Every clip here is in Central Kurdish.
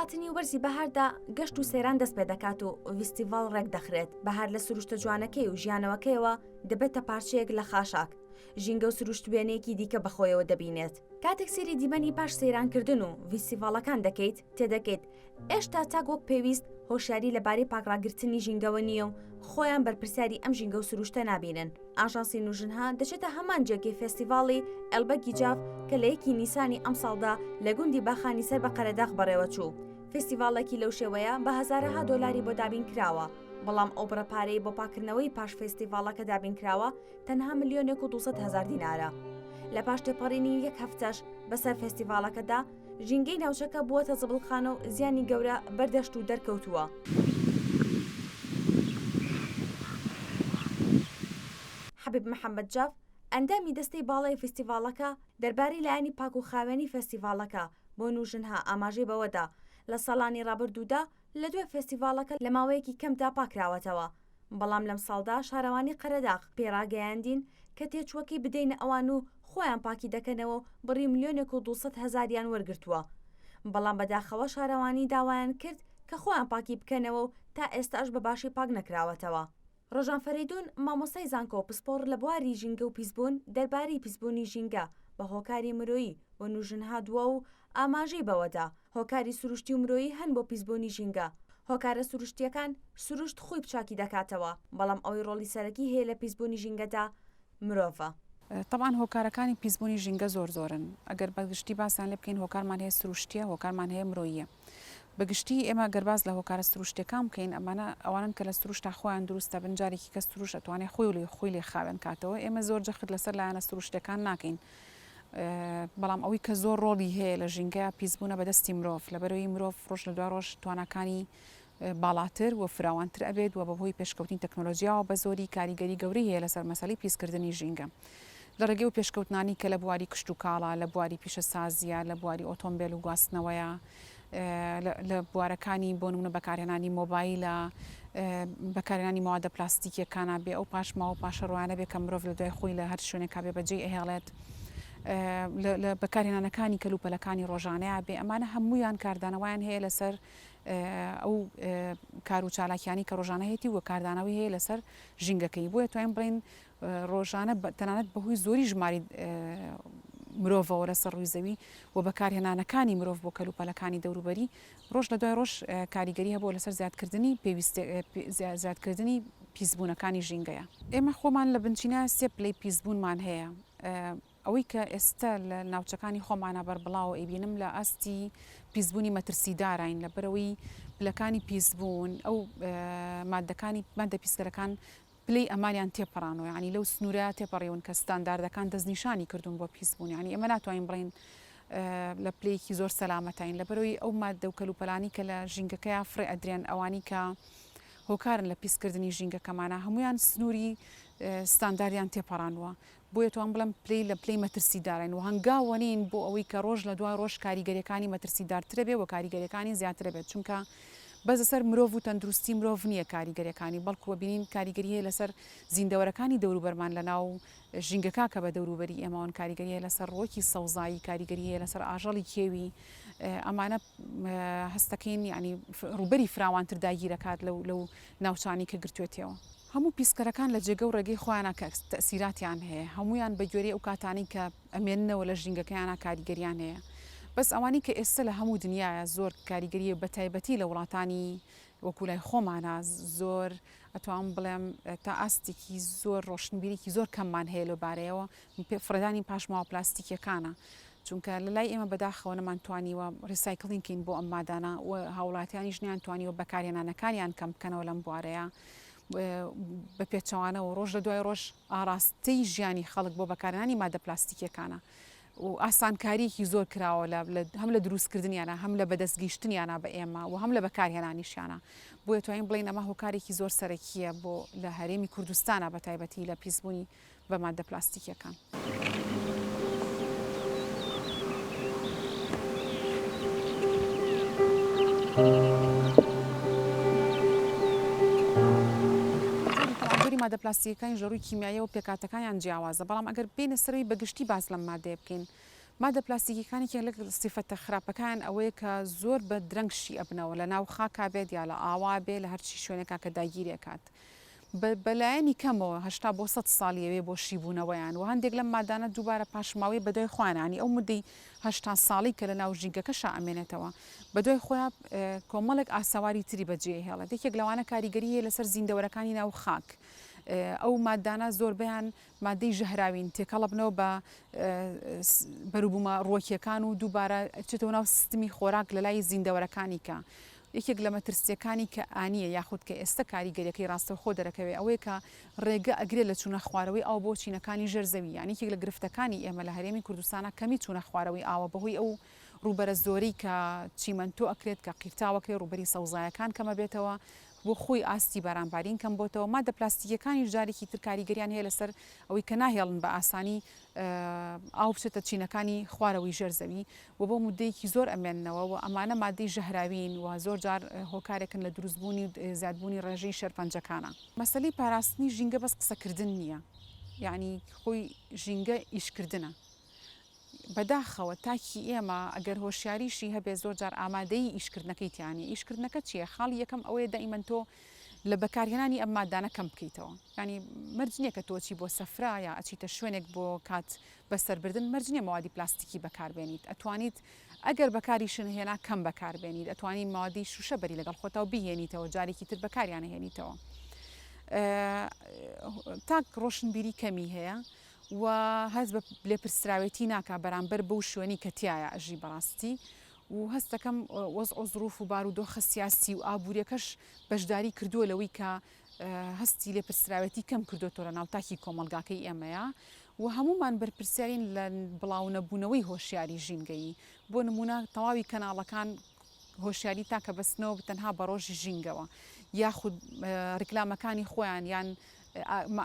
هاتنی وەرزی بەهاردا گەشت و سەیران دەست پێدەکات و ڤیستیڤاڵ ڕێک دەخرێت، بەهار لە سروشتە جوانەکەی و ژیانەوەکەیەوە دەبێتە پارچەیەک لە خاشاک، ژینگە و سروشت وێنەیەکی دیکە بەخۆیەوە دەبینێت. کاتێک سەیری دیمەنی پاش سەیرانکردن و ڤیستیڤاڵەکان دەکەیت، تێدەگەیت ئێشتا تاک وەک پێویست هۆشیاری لەبارەی پاکڕاگرتنی ژینگەوە نییە و خۆیان بەرپرسیاری ئەم ژینگە و سروشتە نابینن. ئاژانسی نوژنها دەچێتە هەمان جێگەی فێستیڤاڵی ئێلبەگی جاف کە لە یەکی نیسانی ئەمساڵدا لە گوندی باخانی سەر بە قەرەداغ بەڕێوەچوو. فێستیڤاڵێکی لەو شێوەیە بە هەزارەها دۆلاری بۆ دابین کراوە، بەڵام ئەو بڕە پارەی بۆ پاککردنەوەی پاش فێستیڤاڵەکە دابین کراوە تەنها ملیۆنێک و 200 هەزار دینارە. لە پاش تێپەڕینی یەک هەفتەش بەسەر فێستیڤاڵەکەدا، ژینگەی ناوچەکە بووەتە زبڵخانە و زیانی گەورە بەر دەشت و دەر کەوتووە. حەبیب محەمەد جاف، ئەندامی دەستەی باڵای فیستیڤاڵەکە، دەربارەی لایەنی پاک و خاوێنی فێستیڤاڵەکە بۆ نوژنها ئاماژەی بەوەدا، لە ساڵانی ڕابردوودا لە دوای فێستیڤاڵەکە لە ماوەیەکی کەمدا پاکراوەتەوە، بەڵام لەمساڵدا شارەوانی قەرەداغ پێی ڕاگەیاندین کە تێچووەکەی بدەینە ئەوان و خۆیان پاکی دەکەنەوە و بڕی ملیۆنێک و 200 هەزاریان وەرگرتووە بەڵام بەداخەوە شارەوانی داوایان کرد کە خۆیان پاکی بکەنەوە و تا ئێستاش بە باشی پاک نەکراوەتەوە. ڕۆژان فەرەیدون، مامۆستای زانکۆ و پسپۆڕ لە بواری ژینگە و پیسبوون دەربارەی پیسبوونی ژینگە بە هۆکاری مرۆیی بۆ نوژنها دووا و ئاماژەی بەوەدا، هۆکاری سروشتی و مرۆیی هەن بۆ پیسبوونی ژینگە، هۆکارە سروشتییەکان سروشت خۆی چاکی دەکاتەوە، بەڵام ئەوەی ڕۆڵی سەرەکی هەیە لە پیسبوونی ژینگەدا مرۆڤە. تەبعەن هۆکارەکانی پیسبوونی ژینگە زۆر زۆرن، ئەگەر بە گشتی باسیان لێ بکەین هۆکارمان هەیە سروشتییە، هۆکارمان هەیە مرۆییە. بە گشتی ئێمە گەر باس لە هۆکارە سروشتیەکان بکەین ئەمانە ئەوانەن کە لە سروشتا خۆیان دروست دەبن جارێکی کە سروشت ئەتوانێ خۆی و خۆی لێ خاوێن کاتەوە ئێمە زۆر جەخت لەسەر لایەنە سروشتیەکان ناکەین بەڵام ئەوەی کە زۆر ڕۆڵی هەیە لە ژینگە پیسبوونە بەدەستی مرۆڤ لەبەرەوەی مرۆڤ ڕۆژ لە دوای ڕۆژ تواناکانی باڵاتر و فراوانتر ئەبێت و بەهۆی پێشکەوتنی تەکنۆلۆجیاوە بەزۆری کاریگەری گەورەی هەیە لەسەر مەسەلەی پیسکردنی ژینگە لە ڕێگەی ئەو پێشکەوتنانەی کە لە بواری کشتوکاڵا، لە بواری پیشەسازییە، لە بواری ئۆتۆمبێل و گواستنەوەیە، لە بوارەکانی بۆ نمونە بەکارهێنانی مۆبایلە، بەکارهێنانی مەوادە پلاستیکیەکانە بێ ئەو پاشماوە و پاشەڕۆیانە بێ کە مرۆڤ لە دوای خۆی لە هەر شوێنێکا بێ بەجێی ئەهێڵێت، لە بەکارهێنانەکانی کەلوپەلەکانی ڕۆژانەیا بێ ئەمانە هەموویان کاردانەوەیان هەیە لەسەر ئەو کار و چالاکیانەی کە ڕۆژانە هەیەتی و کاردانەوەی هەیە لەسەر ژینگەکەی بۆیە توانین بڵێین ڕۆژانە تەنانەت بەهۆی زۆری ژماری مرۆڤەوە لەسەر ڕووی زەوی و بەکارهێنانەکانی مرۆڤ بۆ کەلوپەلەکانی دەوروبەری ڕۆژ لە دوای ڕۆژ کاریگەری هەبووە لەسەر زیادکردنی پێویست زیادکردنی پیسبوونەکانی ژینگەیە. ئێمە خۆمان لە بنچینە سێ پلەی پیسبوونمان هەیە ئەوەی کە ئێستە لە ناوچەکانی خۆمانا بەربڵاوە ئەیبینم لە ئاستی پیسبوونی مەترسیداراین لەبەرئەوەی پلەکانی پیسبوون ئەو مادەکانی مادە پیسکەرەکان پلەی ئەمانیان تێپەڕانوە یانی لەو سنوورە تێپەڕیون کە ستانداردەکان دەستنیشانی کردوون بۆ پیسبوون یانی ئێمە ناتوانین بڵێین لە پلەیەکی زۆر سەلامەتین لەبەرئەوەی ئەو ماددە و کەلوپەلانی کە لە ژینگەکەیا فڕێ ئەدرێن ئەوانی کە هۆکارن لە پیسکردنی ژینگەکەمانە هەمویان سنووری ستانداردیان تێپەڕانوە بۆیە توان بڵێم پلەی لە پلەی مەترسیدارین و هەنگاوە نین بۆ ئەوەی کە ڕۆژ لە دوای ڕۆژ کاریگەریەکانی مەترسیدارترە بێ و کاریگەریەکانی زیاترە بێت چونکە بەس لەسەر مرۆڤ و تەندروستی مرۆڤ نییە کاریگەریەکانی بەڵکو بینین کاریگەری هەیە لەسەر زیندەوەرەکانی دەوروبەرمان لە ناو ژینگەکە کە بە دەوروبەری ئێمەوەن کاریگەری هەیە لەسەر ڕووەکی سەوزایی کاریگەری هەیە لەسەر ئاژەڵی کێوی ئەمانە هەستەکەین یعنی ڕووبەری فراوانتر داگیرەکات لەو لەو ناوچانەی کە گرتوێتیەوە. هەموو پیسکەرەکان لە جێگە و ڕێگەی خۆیانا کە تەئسیراتیان هەیە هەموویان بە گوێرەی ئەو کاتانەی کە ئەمێننەوە لە ژینگەکەیانا کاریگەریان هەیە بەس ئەوانەی کە ئێستە لە هەموو دنیایا زۆر کاریگەریە بە تایبەتی لە وڵاتانی وەکو لای خۆمانا زۆر ئەتوانم بڵێم تا ئاستێکی زۆر ڕۆشنبیریکی زۆر کەممان هەیە لەو بارەیەوە فڕێدانی پاشماوە پلاستیکیەکانە چونکە لە لای ئێمە بەداخەوە نەمانتوانیوە recycling کەین بۆ ئەم مادانە و هاوڵاتیانیش نەیانتوانیوە بەکارهێنانەکانیان کەم بکەنەوە لەم بوارەیە بە پێچەوانەوە ڕۆژ لە دوای ڕۆژ ئاڕاستەی ژیانی خەڵک بۆ بەکارهێنانی مادە پلاستیکیەکانە و ئاسانکاریەکی زۆر کراوە لە هەم لە دروستکردنیانە هەم لە بەدەستگەیشتنیانە بە ئێمە و هەم لە بەکارهێنانیشیانە بۆیە توانین بڵێین ئەمە هۆکارێکی زۆر سەرەکیە بۆ لە هەرێمی کوردستانە بە تایبەتی لە پیسبوونی بە ماددە پلاستیکیەکان. جۆری ماددە پلاستیکیەکانیش لە ڕووی کیمیاییەوە پێکهاتەکانیان جیاوازە، بەڵام ئەگەر بێینە سەرەوەی بە گشتی باس لەم ماددەیە بکەین. مادە پلاستیکیەکان یەکێک لە سیفەتە خراپەکان ئەوەیە کە زۆر بە درەنگ شی ئەبنەوە لە ناو خاکا بێت یا لە ئاوا بێ لە هەرچی شوێنێکا کە داگیری ئەکات بە بە لایەنی کەمەوە 80 بۆ 100 ساڵی ئەوێ بۆ شیبوونەوەیان و هەندێک لەم مادانە دووبارە پاشماوەی بەدوای خۆیان ینی ئەو مدەی 80 ساڵی کە لە ناو ژینگەکەشا ئەمێنێتەوە بەدوای خۆیان کۆمەڵێک ئاسەواری تری بەجێ هێڵێت یەکێک لەوانە کاریگەری هەیە لەسەر زیندەوەرەکانی ناو خاک ئەو مادانە زۆربەیان مادەی ژەهراوین تێکەڵەبنەوە بە بەروبوومە ڕووەکیەکان و دووبارە ئەچێتەوە ناو سیستمی خۆراک لە لای زیندەوەرەکانی کە یەکێک لە مەترسیەکانی کە ئانیە یاخود کە ئێستە کاریگەریەکەی ڕاستەوخۆ دەرەکەوێ ئەوەیە کە ڕێگە ئەگرێ لە چوونە خوارەوەی ئاو بۆ چینەکانی ژێر زەوی یان یەکێک لە گرفتەکانی ئێمە لە هەرێمی کوردستانا کەمی چوونە خوارەوەی ئاوە بەهۆی ئەو ڕووبەرە زۆرەی کە چیمەنتۆ ئەکرێت کە قیرتاو ئەکرێت ڕووبەری سەوزایەکان کەمەبێتەوە بۆ خۆی ئاستی بارانبارین کەم بۆتەوە، مادە پلاستیکیەکانیش جارێکی تر کاریگەریان هەیە لەسەر ئەوەی کە ناهێڵن بە ئاسانی ئاو بچێتە چینەکانی خوارەوەی ژێر زەوی و بۆ مودەیەکی زۆر ئەمێننەوە و ئەمانە مادەی ژەهراوین و زۆر جار هۆکارێکن لە دروستبوونی و زیادبوونی ڕێژەی شێرپەنجەکانە. مەسەلەی پاراستنی ژینگە بەس قسەکردن نییە، یەعنی خۆی ژینگە ئیشکردنە. بەداخەوە تاکی ئێمە ئەگەر هۆشیاریشی هەبێت زۆر جار ئامادەیی ئیشکردنەکەی تیا نیە، ئیشکردنەکە چیە؟ خاڵی یەکەم ئەوەیە دائیمەن تۆ لە بەکارهێنانی ئەم مادانە کەم بکەیتەوە، یانی مەرج نیە کە تۆ ئەچی بۆ سەفرە یا ئەچیتە شوێنێک بۆ کات بەسەربردن مەرج نیە مەوادی پلاستیکی بەکاربێنیت، ئەتوانیت ئەگەر بەکاریشن هێنا کەم بەکاربێنیت، ئەتوانی مەوادی شوشە بەری لەگەڵ خۆتا و بیهێنیتەوە جارێکی تر بەکاریان ئەهێنیتەوە. تاک ڕۆشنبیری کەمی هەیە و هەست بە لێپرسراوێتی ناکا بەرامبەر بەو شوێنەی کە تیایا ئەژی بەڕاستی و هەست دەکەم وەزع و زروف و بارودۆخە سیاسی و ئابووریەکەش بەشداری کردووە لەوەی کە هەستی لێپرسراوێتی کەم کردۆتەوە لە ناو تاکی کۆمەڵگاکەی ئێمەیا و هەموومان بەرپرسیارین لە بڵاونەبوونەوەی هۆشیاری ژینگەیی بۆ نموونە تەواوی کەناڵەکان هۆشیاری تاکە بەستنەوە تەنها بە ڕۆژی ژینگەوە یاخود ڕیکلامەکانی خۆیان یان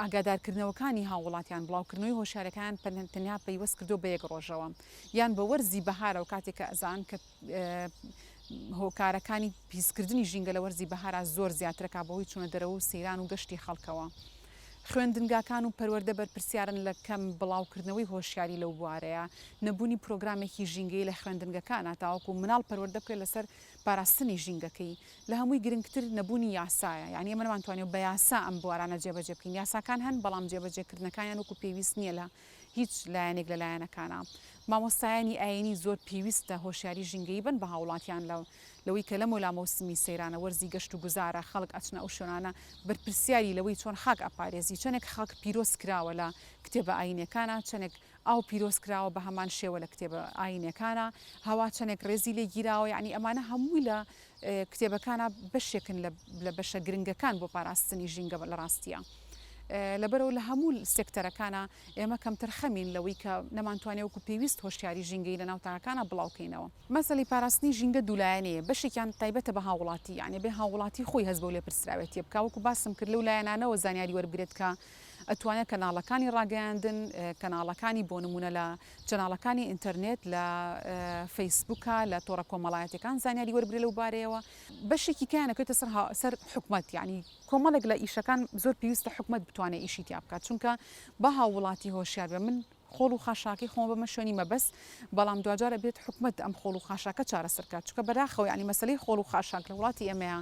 ئاگادارکردنەوەکانی هاووڵاتیان، بڵاوکردنەوەی هۆشیاریەکانیان تەنیا پەیوەست کردووە بە یەک ڕۆژەوە یان بە وەرزی بەهارەوە کاتێک کە ئەزانن کە هۆکارەکانی پیسکردنی ژینگە لە وەرزی بەهارا زۆر زیاترەکا بەهۆی چوونە دەرەوە و سەیران و گەشتی خەڵکەوە. خوێندنگاکان و پەروەردە بەرپرسیارن لە کەم بڵاوکردنەوەی هۆشیاری لەو بوارەیە، نەبوونی پرۆگرامێکی ژینگەیی لە خوێندنگەکانا تاوەکو مناڵ پەروەردە بکرێت لەسەر پاراستنی ژینگەکەی، لە هەمووی گرنگتر نەبوونی یاسایە، یانی ئێمە نەمانتوانیوە بە یاسا ئەم بوارانە جێبەجێ بکەین، یاساکان هەن بەڵام جێبەجێکردنەکانیان وەکو پێویست نییە لە هیچ لایەنێک لە لایەنەکانا. مامۆستایانی ئایینی زۆر پێویستە هۆشیاری ژینگەیی بەن بە هاوڵاتیان لە لەوەی کە لەمەولا مەوسمی سەیرانە وەرزی گەشت و گوزارە خەڵک ئەچنە ئەو شوێنانە بەرپرسیاری لەوەی چۆن خاک ئەپارێزی چەنێک خاک پیرۆز کراوە لە کتێبە ئایینیەکانا چەنێک ئاو پیرۆز کراوە بە هەمان شێوە لە کتێبە ئایینیەکانا، هەوا چەنێک ڕێزی لێ گیراوە، یەعنی ئەمانە هەمووی لە کتێبەکانا بەشێکن لە بەشە گرنگەکان بۆ پاراستنی ژینگە لە ڕاستیا. لەبەرئەوە لە هەموو سێکتەرەکانا ئێمە کەمتەرخەمین لەوەی کە نەمانتوانیوە وەکو پێویست هۆشیاری ژینگەیی لەناو تاکەکانا بڵاو کەینەوە. مەسەلەی پاراستنی ژینگە دوولایەنەیە، بەشێکیان تایبەتە بە هاووڵاتی، یەعنی ئەبێ هاووڵاتی خۆی هەست بەو لێپرسراوێتیە بکا، وەکو باسم کرد لەو لایەنانەوە زانیاری وەربگرێت کە ئەتوانێت کەناڵەکانی ڕاگەیاندن، کەناڵەکانی بۆ نموونە لە چەناڵەکانی ئینتەرنێت، لە فەیسبووکا، لە تۆڕە کۆمەڵایەتیەکان زانیاری وەربگرێت لەو بارەیەوە. بەشێکی کەیان ئەکەوێتە سەر سەر حکومەت، یانی کۆمەڵێک لە ئیشەکان زۆر پێویستە حکومەت بتوانێت ئیشی تیا بکات، چونکە با هاووڵاتی هۆشیار بێ من خۆڵ و خاشاکەی خۆمە بەمە شوێنی مەبەست، بەڵام دواجار ئەبێت حکومەت ئەم خۆڵ و خاشاکە چارەسەر بکات، چونکە بەداخەوە یانی مەسەلەی خۆڵ و خاشاک لە وڵاتی ئێمەیا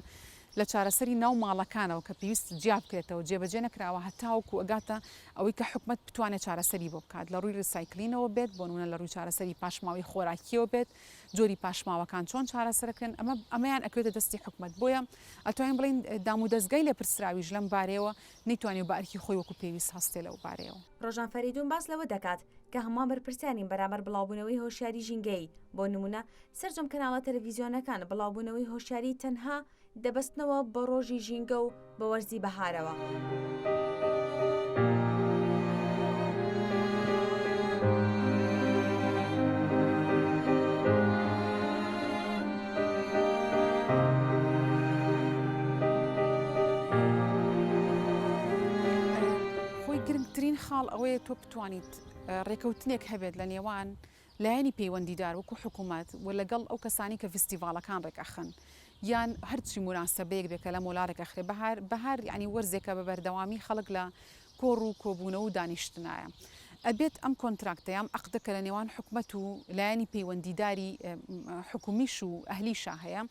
لە چارەسەری ناو ماڵەکانەوە کە پێویست جیا بکرێتەوە جێبەجێ نەکراوە هەتاوەکو ئەگاتە ئەوەی کە حکومەت بتوانێت چارەسەری بۆ بکات لە ڕووی recycling ەوە بێت بۆ نمونە لە ڕووی چارەسەری پاشماوەی خۆراکیەوە بێت جۆری پاشماوەکان چۆن چارەسەرەکرێن ئەمە ئەمەیان ئەکەوێتە دەستی حکومەت بۆیە ئەتوانین بڵێین دامودەزگای لێپرسراویش لەم بارەیەوە نەیتوانیوە بە ئەرکی خۆی وەکو پێویست هەستێ لەو بارەیەوە. ڕۆژان فەریدون باس لەوە دەکات کە هەمووان بەرپرسیارین بەرامبەر بڵاوبوونەوەی هۆشیاری ژینگەیی، بۆ نموونە سەرجەم کەناڵە تەلەڤیزیۆنەکان بڵاوبوونەوەی هۆشیاری تەنها دەبەستنەوە بە ڕۆژی ژینگە و بە وەرزی بەهارەوە. خۆی گرنگترین خاڵ ئەوەیە تۆ بتوانیت ڕێکەوتنێک هەبێت لە نێوان لایەنی پەیوەندیدار وەکو حکوومەت و لەگەڵ ئەو کەسانی کە فیستیڤاڵەکان ڕێکئەخەن یان هەرچی موناسەبەیەک بێ کە لە مۆلا ڕێکئەخرێ بەهار بەهار یانی وەرزێکە بە بەردەوامی خەڵک لە کۆڕ و کۆبوونەوە و دانیشتنایە. ئەبێت ئەم کۆنتراکتە یان عەقدە کە لە نێوان حکومەت و لایەنی پەیوەندیداری حکومیش و ئەهلیشا هەیە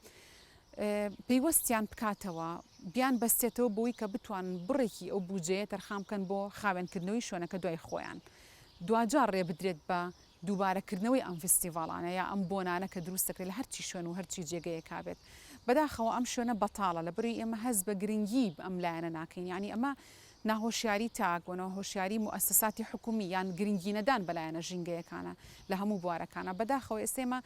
پەیوەستیان بکاتەوە بیان بەستێتەوە بۆی کە بتوانن بڕێکی ئەو بوجەیە تەرخان بکەن بۆ خاوێنکردنەوەی شوێنەکە دوای خۆیان دواجار ڕێ بدرێت بە دووبارەکردنەوەی ئەم فیستیڤاڵانە یا ئەم بۆنانە کە دروست دەکرێت لە هەرچی شوێن و هەرچی جێگەیەکا بێت. بەداخەوە ئەم شوێنە بەتاڵە لەبەرئەوەی ئێمە هەست بە گرنگی ئەم لایەنە ناکەین یانی ئەمە ناهۆشیاری تاک و ناهۆشیاری موئەسەساتی حکومی یان گرنگی نەدان بە لایەنە ژینگەیەکانە لە هەموو بوارەکانا. بەداخەوە ئێستا ئێمە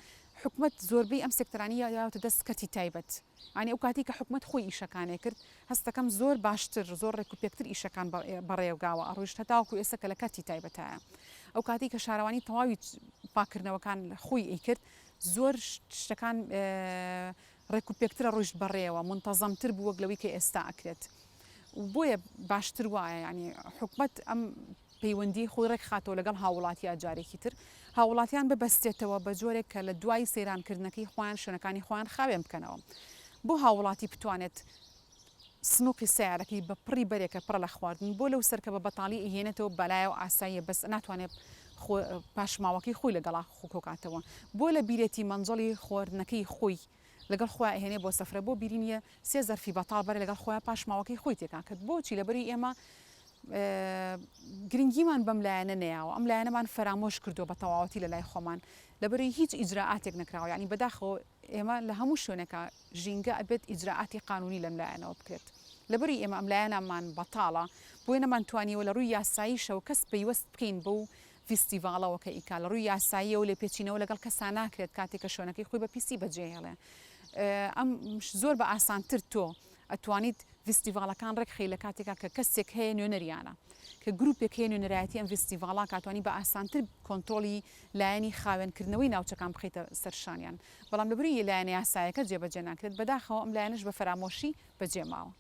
حکومەت زۆربەی ئەم سێکتەرانەی یاوەتە دەست کەرتی تایبەت. یانی ئەو کاتەی کە حکومەت خۆی ئیشەکانێ کرد هەستەکەم زۆر باشتر زۆر ڕێکوپێکتر ئیشەکان بەڕێگاوە ئەڕۆیشت هەتاوەکو ئێستا کە لە کەرتی تایبەتایە ئەو کاتەی کە شارەوانی تەواوی پاککردنەوەکان خۆی ئەیکرد زۆر شتەکان ڕێکوپێکترە ڕۆیشت بەڕێوە مونتەزەمتر بوو وەک لەوەی کە ئێستا ئەکرێت بۆیە باشتر وایە یانی حکومەت ئەم پەیوەندیی خۆی ڕێکخاتەوە لەگەڵ هاووڵاتیا جارێکی تر هاووڵاتیان ببەستێتەوە بە جۆرێک کە لە دوای سەیرانکردنەکەی خۆیان شوێنەکانی خۆیان خاوێن بکەنەوە بۆ هاووڵاتی بتوانێت سنوقی سەیارەکەی بە پڕی بەرێ کە پڕە لە خواردن بۆ لەو سەر کە بە بەتاڵی ئەیهێنێتەوە بەلایەوە ئاساییە بەس ناتوانێت خۆ پاشماوەکەی خۆی لەگەڵا خۆ کۆکاتەوە بۆ لە بیرێتی مەنجەڵی خواردنەکەی خۆی لەگەڵ خۆیا ئەهێنێ بۆ سەفرە بۆ بیری نیە سێ زەرفی بەتاڵ بەرێ لەگەڵ خۆیا پاشماوەکەی خۆی تێکا کرد بۆچی لەبەری ئێمە گرنگیمان بەم لایەنە نەیاوە ئەم لایەنەمان فەرامۆش کردووە بە تەواوەتی لە لای خۆمان لەبەری هیچ ئیجرائاتێک نەکراوە یعنی بەداخەوە ئێمە لە هەموو شوێنێکا ژینگە ئەبێت ئیجرائاتی قانونی لەم لایەنەوە بکرێت لەبەری ئێمە ئەم لایەنەمان بەتاڵە بۆیە نەمانتوانیوە لە ڕووی یاساییشەوە کەس پەیوەست بکەین بەو فیستیڤاڵەوە کە ئیکا لە ڕووی یاساییەوە لێپێچینەوە لەگەڵ کەسا ناکرێت کاتێک کە شوێنەکەی خۆی بە پیسی بەجێهێڵێ ئەم زۆر بە ئاسانتر تۆ ئەتوانیت ڤیستیڤاڵەکان ڕێکخەی لە کاتێکا کە کەسێک هەیە نوێنەریانە کە گروپێک هەیە نوێنەرایەتی ئەم ڤیستیڤاڵە کاتوانی بە ئاسانتر کۆنترۆڵی لایەنی خاوێنکردنەوەی ناوچەکان بخەیتە سەر شانیان بەڵام لەبری لایەنە یاسایەکە جێبەجێ ناکرێت بەداخەوە ئەم لایەنەش بە فەرامۆشی بەجێ ماوە.